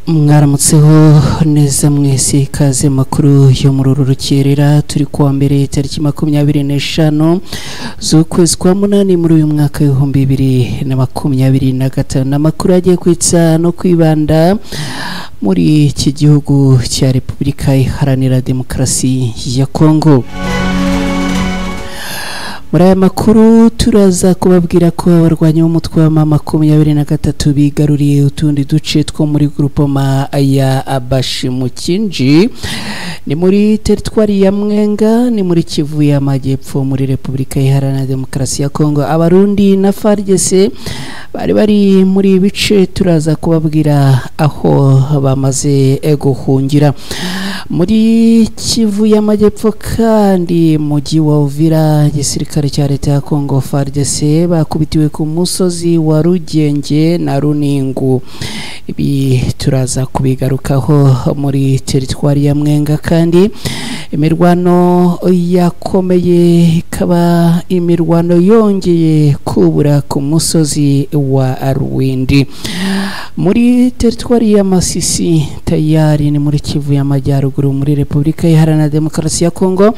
Mwaramutseho neza mwese, ikaze makuru yo muri uru rukerera. Turi kuwa mbere tariki 25 z'ukwezi kwa munani muri uyu mwaka 2025. Amakuru agiye kwitsa no kwibanda muri iki gihugu cya Repubulika Iharanira Demokarasi ya Kongo. Muri aya makuru turaza kubabwira ko abarwanyi b'umutwe wa M23 bigaruriye utundi duce two muri groupement ya Abashimukinji, ni muri teritwari ya Mwenga, ni muri Kivu y'Amajyepfo muri Repubulika Iharanira Demokarasi ya Kongo. Abarundi na FARDC bari bari muri bice, turaza kubabwira aho bamaze guhungira. Muri Kivu y'Amajyepfo kandi mujyi wa Uvira, igisirikare cya leta ya Kongo FARDC bakubitiwe ku musozi wa Rugenge na Runingu. Ibi turaza kubigarukaho. Muri teritwari ya Mwenga kandi imirwano yakomeye, ikaba imirwano yongeye kubura ku musozi wa Rwindi. Muri teritwari ya Masisi tayari ni muri Kivu y'Amajyaruguru muri Repubulika Iharanira Demokarasi ya Kongo,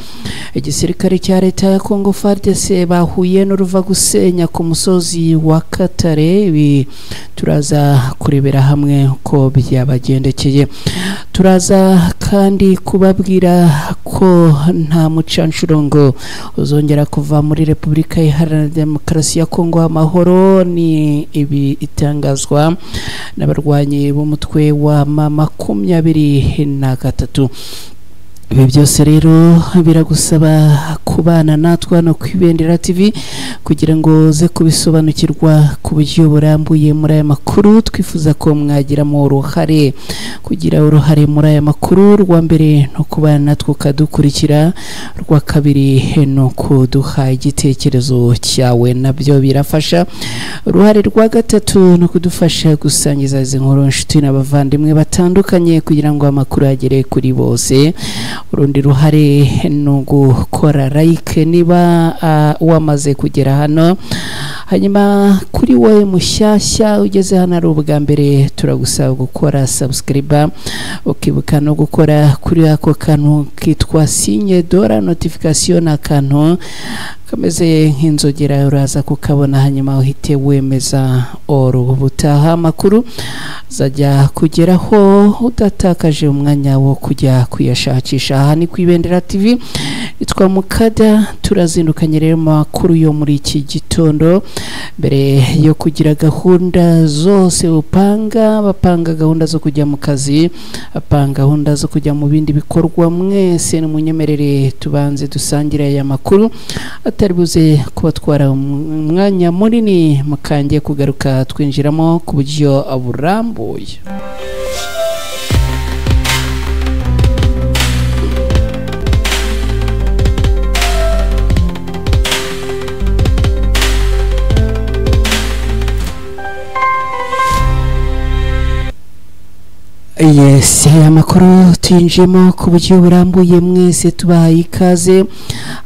igisirikare cya leta ya Kongo FARDC bahuye n'uruva gusenya ku musozi wa Katare. Ibi turaza kurebera hamwe uko byabagendekeye. Turaza kandi kubabwira ko nta mucanshuro uzongera kuva muri Repubulika Iharanira Demokarasi ya Kongo amahoro. Ni ibi itangazwa n'abarwanyi b'umutwe wa M23. Ibi byose rero biragusaba kubana natwe hano ku Ibendera TV kugira ngo uze kubisobanukirwa ku buryo burambuye. Muri aya makuru twifuza ko mwagiramo uruhare. Kugira uruhare muri aya makuru, rwa mbere no kubana natwe ukadukurikira, rwa kabiri no kuduha igitekerezo cyawe, nabyo birafasha. Uruhare rwa gatatu no kudufasha gusangiza izi nkuru inshuti n'abavandimwe batandukanye kugira ngo amakuru agere kuri bose. Urundi ruhare ni ugukora like niba wamaze kugera hano. Hanyuma kuri wowe mushyashya ugeze hano ari ubwa mbere, turagusaba gukora subscribe, ukibuka no gukora kuri ako kantu kitwa signe dora notification, akantu kameze nk'inzogera, uraza kukabona hanyuma uhite wemeza ubutaha amakuru zajya kugeraho udatakaje umwanya wo kujya kuyashakisha. Aha ni ku Ibendera TV, itwa Mukada. Turazindukanye rero makuru yo muri iki gitondo. Mbere yo kugira gahunda zose upanga, bapanga gahunda zo kujya mu kazi, bapanga gahunda zo kujya mu bindi bikorwa, mwese nimunyemerere tubanze dusangire aya makuru atari buze kubatwara umwanya munini, mukangiye kugaruka twinjiramo ku buryo burambuye. Yes, aya makuru tuyinjiyemo ku buryo burambuye. Mwese tubahaye ikaze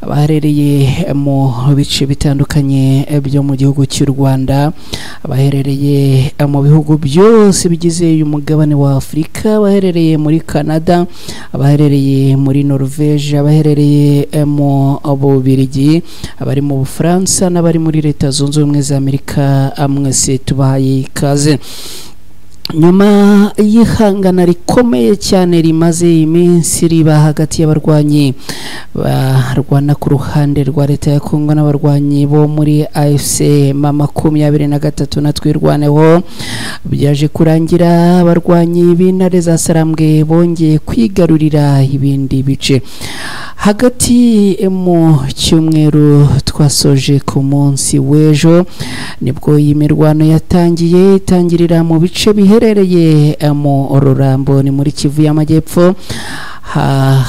abaherereye mu bice bitandukanye byo mu gihugu cy'u Rwanda, abaherereye mu bihugu byose bigize uyu mugabane wa Afurika, abaherereye muri Canada, abaherereye muri Norvège, abaherereye mu Bubiligi, abari mu Bufaransa n'abari muri Leta Zunze Ubumwe za Amerika, mwese tubahaye ikaze. Nyuma y'ihangana rikomeye cyane rimaze iminsi riba hagati y'abarwanyi barwana ku ruhande rwa leta ya Kongo n'abarwanyi bo muri AFC M23 na Twirwaneho, byaje kurangira abarwanyi b'intare za Sarambwe bongeye kwigarurira ibindi bice. Hagati mu cyumweru twasoje ku munsi w'ejo nibwo iyi mirwano yatangiye, itangirira mu bice biherereye mu Rurambo, ni muri Kivu y'Amajyepfo,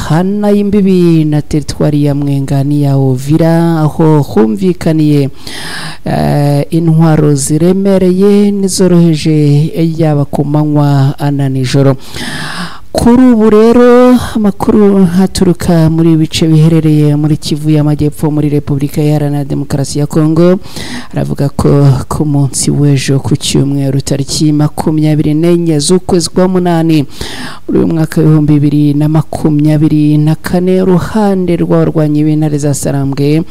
hana y'imbibi na teritwari ya Mwenga n'iya Uvira, aho humvikaniye intwaro ziremereye n'izoroheje yaba ku manywa na nijoro. Kuri ubu rero amakuru haturuka muri bice biherereye muri Kivu y'Amajyepfo muri Repubulika Iharanira Demokarasi ya Kongo aravuga ko ku munsi w'ejo ku cyumweru tariki 24 z'ukwezi kwa 8 muri uyu mwaka 2024 uruhande rw'abarwanyi b'intare za Sarambwe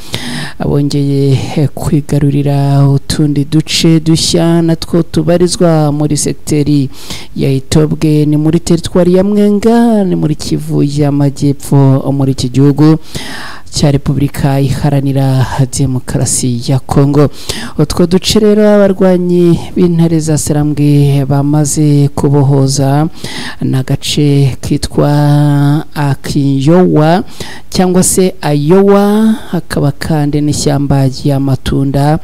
abongeye kwigarurira utundi duce dushya natwo tubarizwa muri sekteri ya Itobwe, ni muri teritwari ya Mwenga, ni muri Kivu y'Amajyepfo muri iki gihugu cya Repubulika Iharanira Demokarasi ya Kongo. Utwo duce rero abarwanyi b'intare za Sarambwe bamaze kubohoza n'agace kitwa Akiyowa cyangwa se Ayowa, hakaba kandi n'ishyamba ry'amatunda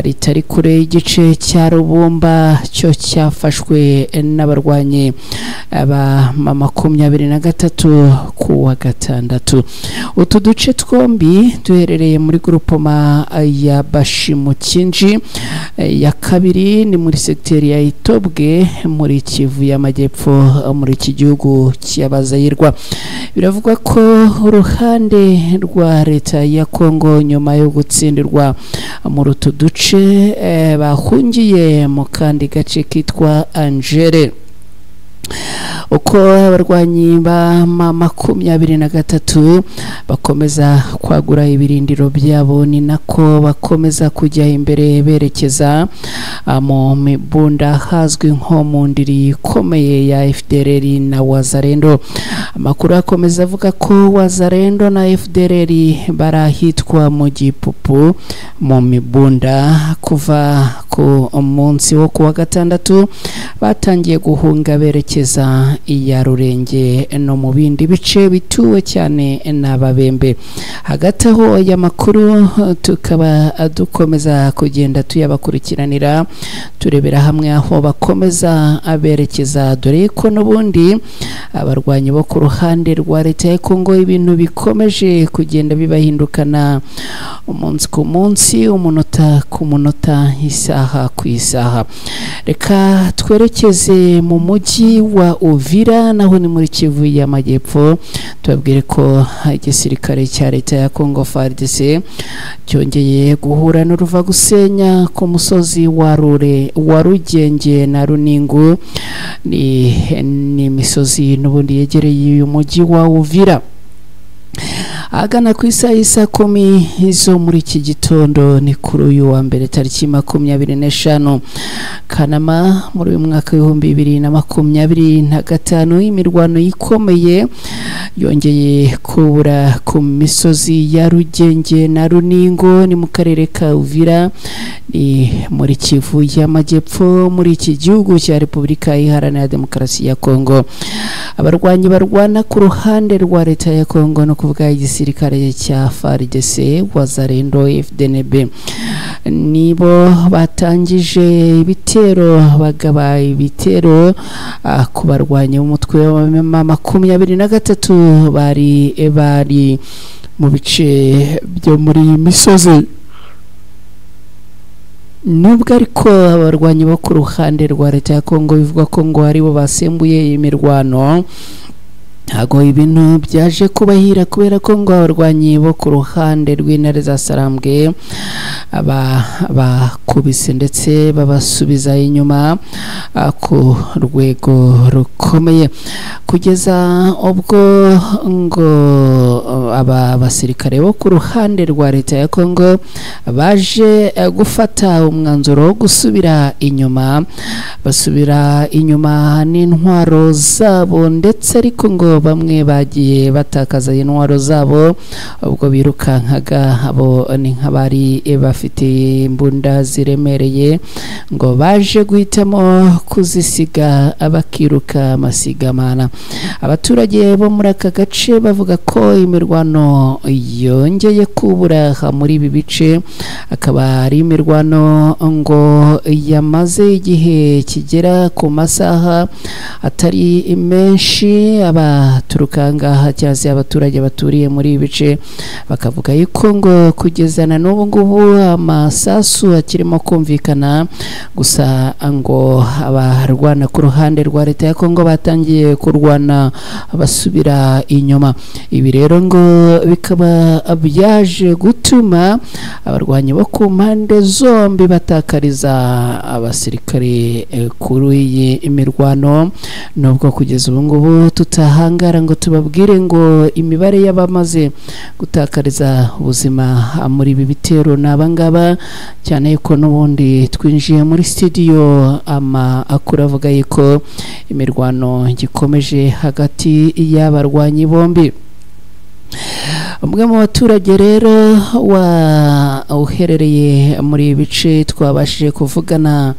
ritari kure y'igice cya Rubumba cyo cyafashwe n'abarwanyi ba 23 ku wa gatandatu. Utu duce twombi duherereye muri groupement ya Bashimukinji ya kabiri, ni muri sekteri ya Itobwe muri Kivu y'Amajyepfo muri iki gihugu cy'Abazayirwa. Biravugwa ko uruhande rwa leta ya Kongo nyuma yo gutsindirwa muri utu duce bahungiye mu kandi gace kitwa Angere. Uko abarwanyi ba 23 bakomeza kwagura ibirindiro byabo ni nako bakomeza kujya imbere berekeza mu mibunda hazwi nko mu ndiri ikomeye ya FDLR na Wazalendo. Amakuru akomeza avuga ko Wazalendo na FDLR barahitwa mu Gipupu mu mibunda kuva ku munsi wo kuwa gatandatu batangiye guhunga berekeza iya Rurenge no mu bindi bice bituwe cyane n'ababembe. Hagati aho aya makuru tukaba dukomeza kugenda tuyabakurikiranira turebera hamwe aho bakomeza aberekeza, dore ko n'ubundi abarwanyi bo ku ruhande rwa leta ya Kongo ibintu bikomeje kugenda bibahindukana umunsi ku munsi, umunota ku munota, isaha ku isaha. Reka twerekeze mu mujyi wa Uvira naho ni muri Kivu y'Amajyepfo, tubabwire ko igisirikare cya leta ya Kongo FARDC cyongeye guhura n'uruva gusenya ku musozi wa Rure wa Rugenge na Runingu, ni imisozi n'ubundi yegereye uyu mujyi wa Uvira. Agana ku isaha y'isa 10 zo muri iki gitondo ni kuri uyu wa mbere tariki 25 Kanama muri uyu mwaka 2025 imirwano ikomeye yongeye kubura ku misozi ya Rugenge na Runingo ni mu karere ka Uvira, ni muri Kivu y'Amajyepfo muri iki gihugu cya Repubulika Iharanira Demokarasi ya Kongo. Abarwanyi barwana ku ruhande rwa leta ya Kongo no kuvuga igisirikare cya FARDC, Wazalendo, FDNB nibo batangije ibitero, bagaba ibitero ku barwanyi b'umutwe wa 23 bari mu bice byo muri misozi. Nubwo ariko abarwanyi bo ku ruhande rwa leta ya Kongo bivugwa ko ngo aribo basembuye imirwano, ntago ibintu byaje kubahira kubera ko ngo abarwanyi bo ku ruhande rw'intare za Sarambwe bakubise ndetse babasubiza inyuma ku rwego rukomeye, kugeza ubwo ngo aba basirikare bo ku ruhande rwa leta ya Kongo baje gufata umwanzuro wo gusubira inyuma, basubira inyuma n'intwaro zabo, ndetse ariko ngo bamwe bagiye batakaza intwaro zabo ubwo birukankaga, abo ni nk'abari bafite imbunda ziremereye ngo baje guhitamo kuzisiga bakiruka amasigamana. Abaturage bo muri aka gace bavuga ko imirwano yongeye kubura muri ibi bice, akaba ari imirwano ngo yamaze igihe kigera ku masaha atari menshi. Aba Abaturuka ngaha cyangwa se abaturage baturiye muri ibi bice bakavuga yuko ngo kugeza na n'ubu ngubu amasasu akirimo kumvikana, gusa ngo abarwana ku ruhande rwa leta ya Kongo batangiye kurwana basubira inyuma. Ibi rero ngo bikaba byaje gutuma abarwanyi bo ku mpande zombi batakariza abasirikare kuri iyi mirwano, nubwo kugeza ubu ngubu tutahangara ngo tubabwire ngo imibare y'abamaze gutakariza ubuzima muri ibi bitero ni abangaba, cyane ko n'ubundi twinjiye muri studio amakuru avuga yuko imirwano gikomeje hagati y'abarwanyi bombi. Umwe mu baturage rero wa uherereye muri bice twabashije kuvugana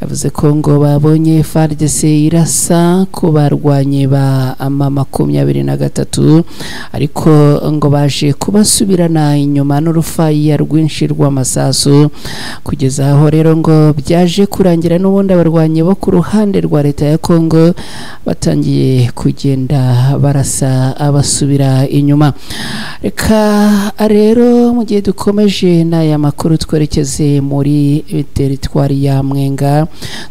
yavuze ko ngo babonye FARDC irasa ku barwanyi ba M23, ariko ngo baje kubasubirana inyuma n'urufaya rwinshi rw'amasasu, kugeza aho rero ngo byaje kurangira n'ubundi abarwanyi bo ku ruhande rwa leta ya Kongo batangiye kugenda barasa abasubira inyuma. Reka rero mu gihe dukomeje n'aya makuru twerekeze muri teritwari ya Mwenga,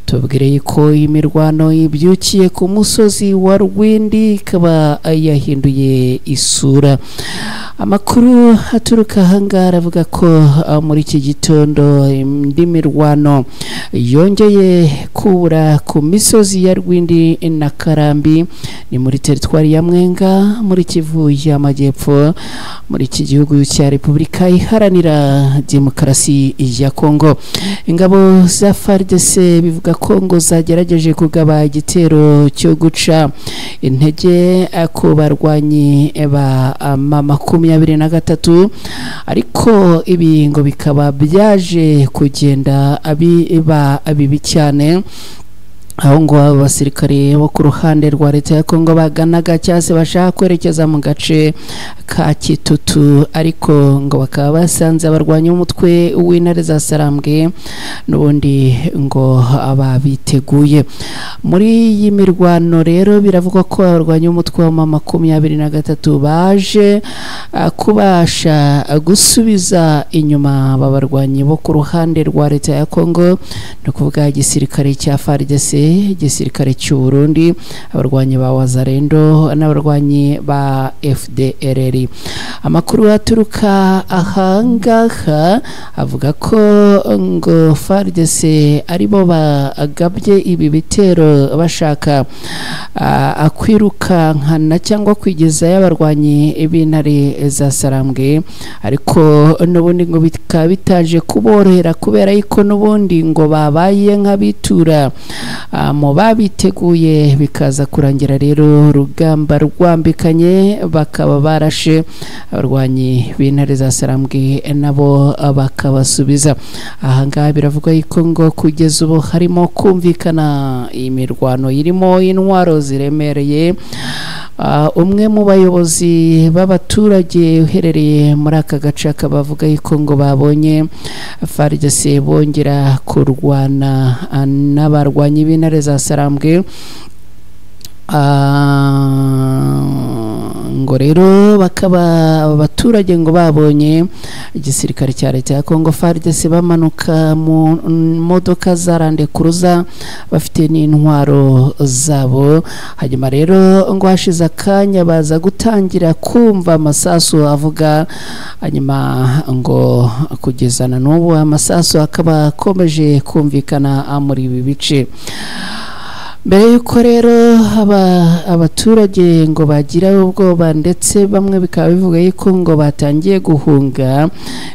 tubwire ko imirwano ibyukiye ku musozi wa Rwindi ikaba yahinduye isura. Amakuru aturuka ahangaha aravuga ko muri iki gitondo indi mirwano yongeye kubura ku misozi ya Rwindi na Karambi, ni muri teritwari ya Mwenga muri Kivu y'Amajyepfo muri iki gihugu cya Repubulika Iharanira Demokarasi ya Kongo. Ingabo za FARDC bivuga ko ngo zagerageje kugaba igitero cyo guca intege ku barwanyi ba M23, ariko ibi ngo bikaba byaje kugenda biba bibi cyane, aho ngo abasirikare bo ku ruhande rwa leta ya Kongo baganaga cyangwa se bashaka kwerekeza mu gace ka Kitutu, ariko ngo bakaba basanze abarwanyi b'umutwe w'intare za Sarambwe n'ubundi ngo ababiteguye. Muri iyi mirwano rero biravugwa ko abarwanyi b'umutwe wa M23 baje kubasha gusubiza inyuma abarwanyi bo ku ruhande rwa leta ya Kongo, no kuvuga igisirikare cya FARDC, igisirikare cy'u Burundi, abarwanyi ba Wazalendo n'abarwanyi ba FDLR. Amakuru aturuka ahangaha avuga ko ngo FARDC aribo bagabye ibi bitero bashaka akwirukankana cyangwa kwigeza y'abarwanyi b'intare za Sarambwe, ariko n'ubundi ngo bikaba bitaje kuborohera kubera yuko n'ubundi ngo babaye nk'abitura mu babiteguye, bikaza kurangira rero urugamba rwambikanye bakaba barashe abarwanyi b'intare za Sarambwe nabo bakabasubiza. Ahangaha biravugwa yuko ngo kugeza ubu harimo kumvikana imirwano irimo intwaro ziremereye. Umwe mu bayobozi b'abaturage uherereye muri aka gace akaba avuga yuko ngo babonye FARDC bongera kurwana n'abarwanyi b'intare za Sarambwe, ngo rero bakaba abaturage ngo babonye igisirikare cya leta ya Kongo FARDC bamanuka mu modoka za Land Cruiser bafite n'intwaro zabo, hanyuma rero ngo hashize akanya baza gutangira kumva amasasu avuga, hanyuma ngo kugeza na n'ubu amasasu akaba akomeje kumvikana muri ibi bice. Mbere yuko rero abaturage ngo bagira ubwoba ndetse bamwe bikaba bivuga yuko ngo batangiye guhunga,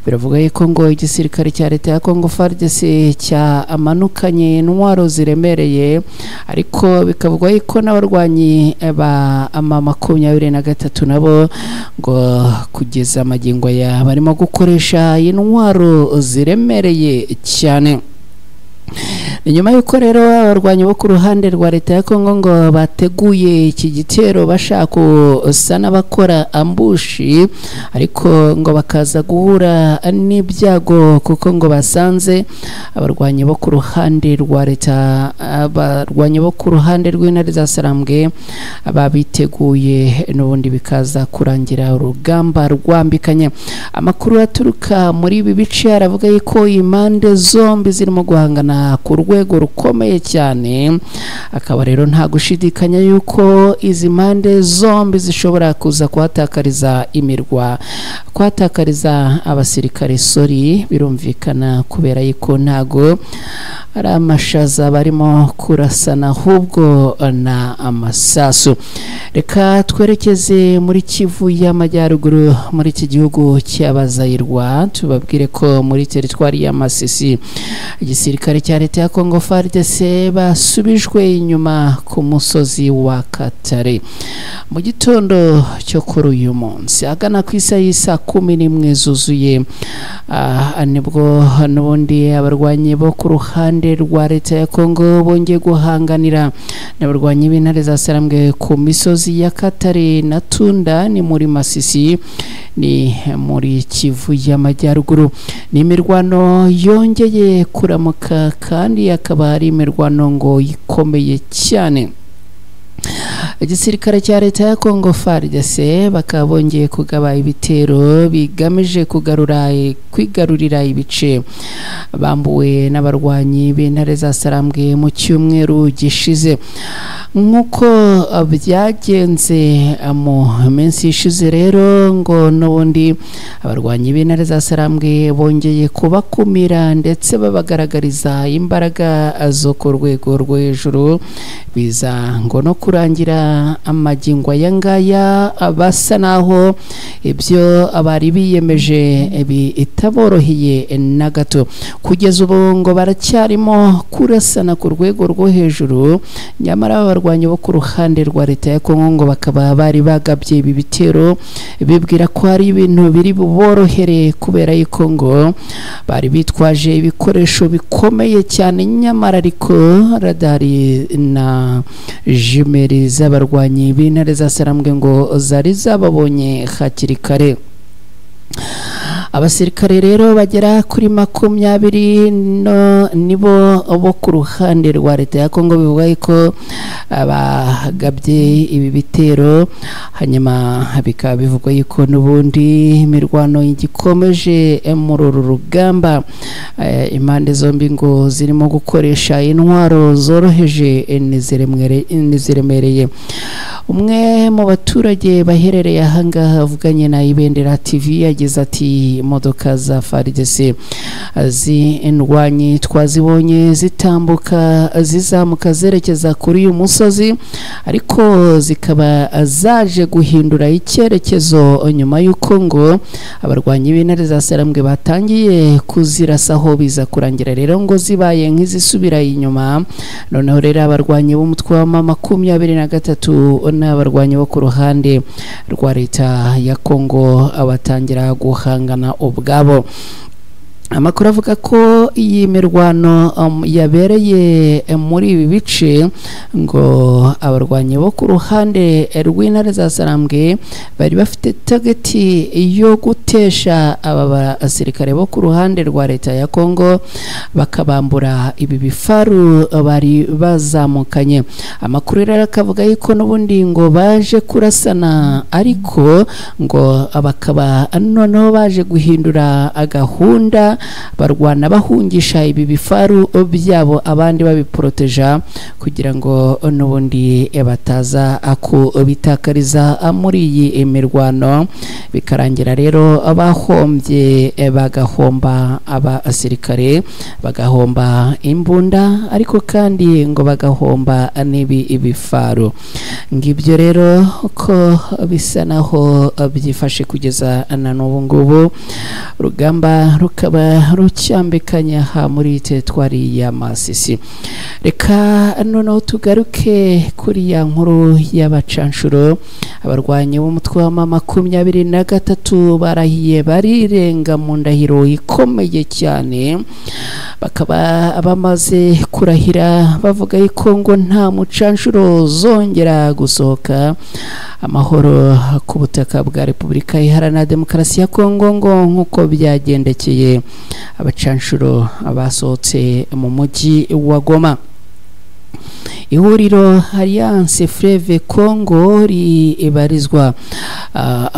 biravuga yuko ngo igisirikare cya leta ya Kongo FARDC cyamanukanye intwaro ziremereye, ariko bikavugwa yuko n'abarwanyi ba M23 nabo ngo kugeza amagingo ya barimo gukoresha intwaro ziremereye cyane. Nyuma y'uko rero abarwanyi bo ku ruhande rwa leta ya Kongo ngo bateguye iki gitero bashaka gusa n'abakora ambushi, ariko ngo bakaza guhura n'ibyago kuko ngo basanze abarwanyi bo ku ruhande rwa leta, abarwanyi bo ku ruhande rw'intare za Sarambwe babiteguye, n'ubundi bikaza kurangira urugamba rwambikanye. Amakuru aturuka muri ibi bice aravuga yuko impande zombi zirimo guhangana ku rwego rukomeye cyane, akaba rero nta gushidikanya yuko izi mpande zombi zishobora kuza kuhatakariza imirwa, kuhatakariza abasirikare sori, birumvikana kubera yuko ntago ari amashaza barimo kurasana ahubwo na amasasu. Reka twerekeze muri Kivu y'Amajyaruguru, muri iki gihugu cy'Abazayirwa, tubabwire ko muri teritwari ya Masisi igisirikare cya leta ya Kongo FARDC basubijwe inyuma ku musozi wa Katare mu gitondo cyo kuri uyu munsi agana ku isaha y'isa 11 zuzuye. Nibwo n'ubundi abarwanyi bo ku ruhande rwa leta ya Kongo bongeye guhanganira n'abarwanyi b'intare za Sarambwe ku misozi ya Katare na Tunda, ni muri Masisi, ni muri Kivu y'Amajyaruguru. Ni imirwano yongeye kuramuka kandi akaba ari imirwano ngo ikomeye cyane. Igisirikare cya leta ya Kongo FARDC bakaba bongeye kugaba ibitero bigamije kugarura kwigarurira ibice bambuwe n'abarwanyi b'intare za Sarambwe mu cyumweru gishize. Nk'uko byagenze mu minsi ishize rero ngo n'ubundi abarwanyi b'intare za Sarambwe bongeye kubakumira ndetse babagaragariza imbaraga zo ku rwego rwo hejuru, biza ngo no kurangira amagingo aya ngaya basa naho ibyo abari biyemeje bitaboroheye na gato. Kugeza ubu ngo baracyarimo kurasana ku rwego rwo hejuru, nyamara abarwanyi bo ku ruhande rwa leta ya Kongo ngo bakaba bari bagabye ibi bitero bibwira ko ari ibintu biri buborohere kubera yuko ngo bari bitwaje ibikoresho bikomeye cyane, nyamara ariko radari na jimeri z'abarwanyi b'intare za Sarambwe ngo zari zababonye hakiri kare. Abasirikare rero bagera kuri 20 nibo bo ku ruhande rwa leta ya Kongo bivuga ko bagabye ibi bitero, hanyuma bikaba bivugwa yuko n'ubundi imirwano igikomeje muri uru rugamba. Impande zombi ngo zirimo gukoresha intwaro zoroheje n'iziremereye. Umwe mu baturage baherereye ahangaha avuganye na Ibendera TV yagize ati: imodoka za FARDC z'indwanyi twazibonye zitambuka zizamuka zerekeza kuri uyu musozi, ariko zikaba zaje guhindura icyerekezo nyuma y'uko ngo abarwanyi b'intare za Sarambwe batangiye kuzirasaho, biza kurangira rero ngo zibaye nk'izisubira inyuma. Noneho rero abarwanyi b'umutwe wa 23 n'abarwanyi bo ku ruhande rwa leta ya Kongo abatangira guhangana ubwabo. Amakuru avuga ko iyi mirwano yabereye muri ibi bice ngo abarwanyi bo ku ruhande rw'intare za Sarambwe bari bafite tageti yo gutesha aba basirikare bo ku ruhande rwa leta ya Kongo bakabambura ibi bifaru bari bazamukanye. Amakuru rero akavuga yuko n'ubundi ngo baje kurasana, ariko ngo bakaba noneho baje guhindura gahunda, barwana bahungisha ibi bifaru byabo abandi babiporoteja kugira ngo n'ubundi bataza kubitakariza muri iyi mirwano, bikarangira rero bahombye, bagahomba abasirikare, bagahomba imbunda, ariko kandi ngo bagahomba n'ibi bifaru. Ngibyo rero ko bisa naho byifashe kugeza na n'ubu ngubu, urugamba rukaba rucyambikanye aha muri teritwari ya Masisi. Reka noneho tugaruke kuri ya nkuru y'abacanshuro Abarwanyi b'umutwe wa M23 barahiye barirenga mu ndahiro ikomeye cyane, bakaba bamaze kurahira bavuga yuko ngo nta mucanshuro zongera gusohoka amahoro ku butaka bwa Repubulika Iharanira Demokarasi ya Kongo, ngo nkuko byagendekeye abacanshuro basohotse mu mujyi wa Goma. Ihuriro Alliance Fleuve Congo ribarizwa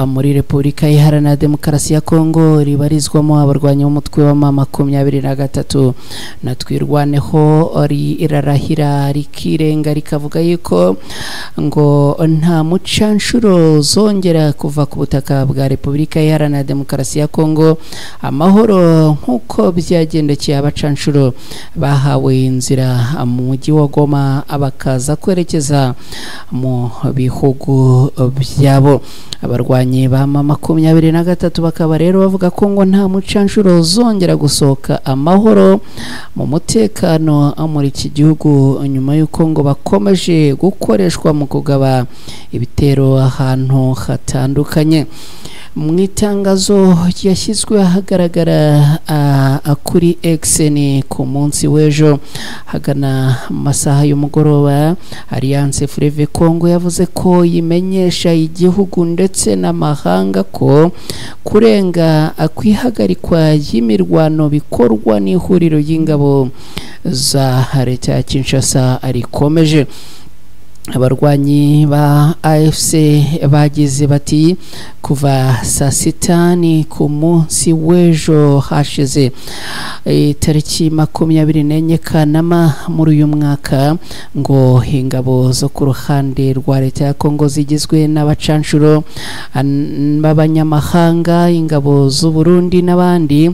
muri Repubulika Iharanira Demokarasi ya Kongo, ribarizwamo abarwanyi b'umutwe wa M23 na Twirwaneho, rirarahira rikirenga rikavuga yuko ngo nta mucanshuro zongera kuva ku butaka bwa Repubulika Iharanira Demokarasi ya Kongo amahoro, nkuko byagendekeye abacanshuro bahawe inzira mu mujyi wa Goma bakaza kwerekeza mu bihugu byabo. Abarwanyi ba M23 bakaba rero bavuga ko ngo nta mucanshuro zongera gusohoka amahoro mu mutekano muri iki gihugu, nyuma y'uko ngo bakomeje gukoreshwa mu kugaba ibitero ahantu hatandukanye. Mu itangazo ryashyizwe ahagaragara kuri X ni ku munsi w'ejo hagana masaha y'umugoroba, Alliance Fleuve Congo yavuze ko yimenyesha igihugu ndetse n'amahanga ko kurenga kwihagarikwa y'imirwano bikorwa n'ihuriro y'ingabo za leta ya Kinshasa rikomeje. Abarwanyi ba AFC bagize bati kuva saa sita ni ku munsi w'ejo hashize tariki 24 Kanama muri uyu mwaka, ngo ingabo zo ku ruhande rwa leta ya Kongo zigizwe n'abacanshuro b'abanyamahanga, ingabo z'u Burundi n'abandi,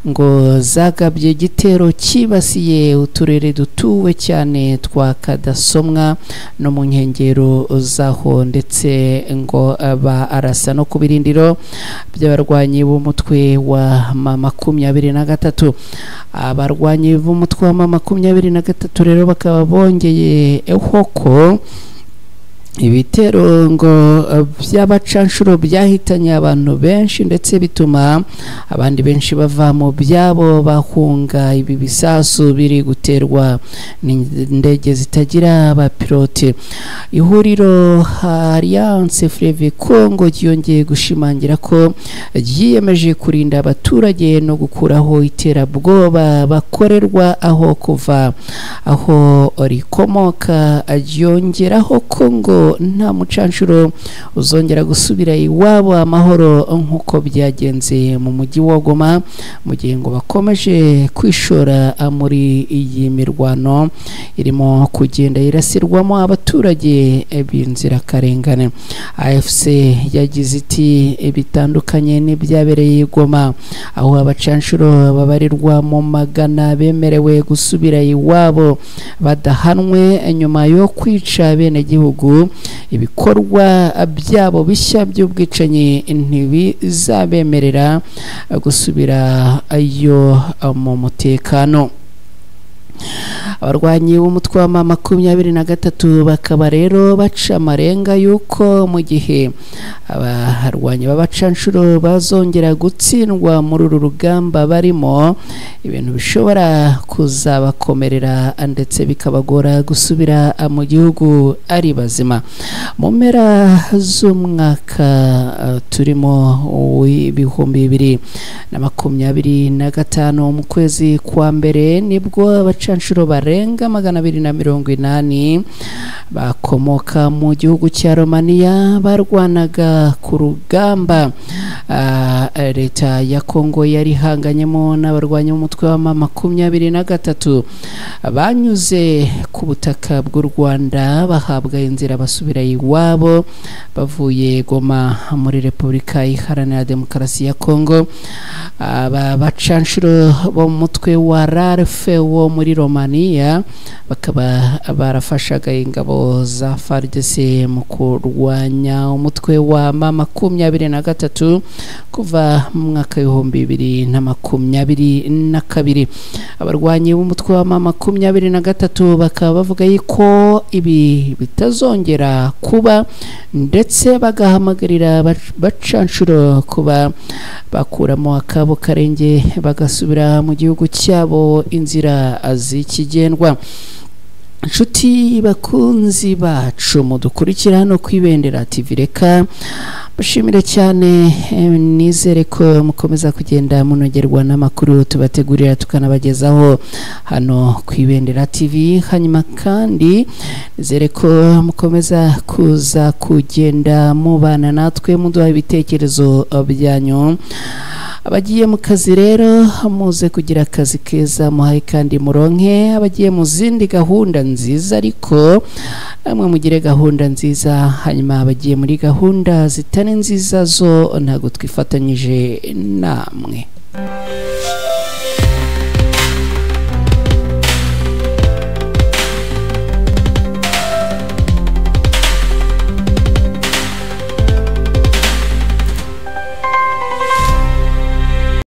ngo zagabye igitero cyibasiye uturere dutuwe cyane twa Kadasomwa no mu nkengero zaho, ndetse ngo barasa no ku birindiro by'abarwanyi b'umutwe wa M23. Abarwanyi b'umutwe wa M23 rero bakaba bongeye ko ibitero ngo by'abacanshuro byahitanye abantu benshi, ndetse bituma abandi benshi bava mu byabo bahunga ibi bisasu biri guterwa n'indege zitagira abapilote. Ihuriro Alliance Fleuve Congo ryongeye gushimangira ko ryiyemeje kurinda abaturage no gukuraho iterabwoba bakorerwa aho kuva aho rikomoka. Ryongeraho ko ngo nta mucanshuro uzongera gusubira iwabo amahoro nkuko byagenze mu mujyi wa Goma, mu gihe ngo bakomeje kwishora muri iyi mirwano irimo kugenda irasirwamo abaturage b'inzirakarengane. AFC yagize iti bitandukanye n'ibyabereye Goma, aho abacanshuro babarirwa mu magana bemerewe gusubira iwabo badahanwe nyuma yo kwica bene gihugu, ibikorwa byabo bishya by'ubwicanyi ntibizabemerera gusubira ayo mu mutekano. Abarwanyi b'umutwe wa M23 bakaba rero baca amarenga yuko mu gihe abarwanyi b'abacanshuro bazongera gutsindwa muri uru rugamba barimo, ibintu bishobora kuzabakomerera ndetse bikabagora gusubira mu gihugu ari bazima. Mu mpera z'umwaka turimo w'2025 mu kwezi kwa mbere, nibwo abacanshuro barenga 280 bakomoka mu gihugu cya Romania barwanaga ku rugamba leta ya Kongo yari ihanganyemo n'abarwanyi b'umutwe wa M23 banyuze ku butaka bw'u Rwanda bahabwa inzira basubira iwabo bavuye Goma muri Repubulika Iharanira Demokarasi ya Kongo. Aba bacanshuro bo mu mutwe wa RARF wo muri muri Romania, bakaba barafashaga ingabo za FARDC mu kurwanya umutwe wa M23 kuva mu mwaka 2022. Abarwanyi b'umutwe wa M23 bakaba bavuga yuko ibi bitazongera kuba, ndetse bagahamagarira bacanshuro kuba bakuramo akabo karenge bagasubira mu gihugu cyabo inzira zikigendwa. Inshuti bakunzi bacu mudukurikira hano ku Ibendera TV, reka bashimire cyane, nizere ko mukomeza kugenda munogerwa n'amakuru tubategurira tukanabagezaho hano ku Ibendera TV. Hanyuma kandi nizere ko mukomeza kuza kugenda mubana natwe muduha ibitekerezo byanyu. Abagiye mu kazi rero muze kugira akazi keza muhaye kandi muronke, abagiye mu zindi gahunda nziza ariko namwe mugire gahunda nziza, hanyuma abagiye muri gahunda zitari nziza zo ntabwo twifatanyije namwe.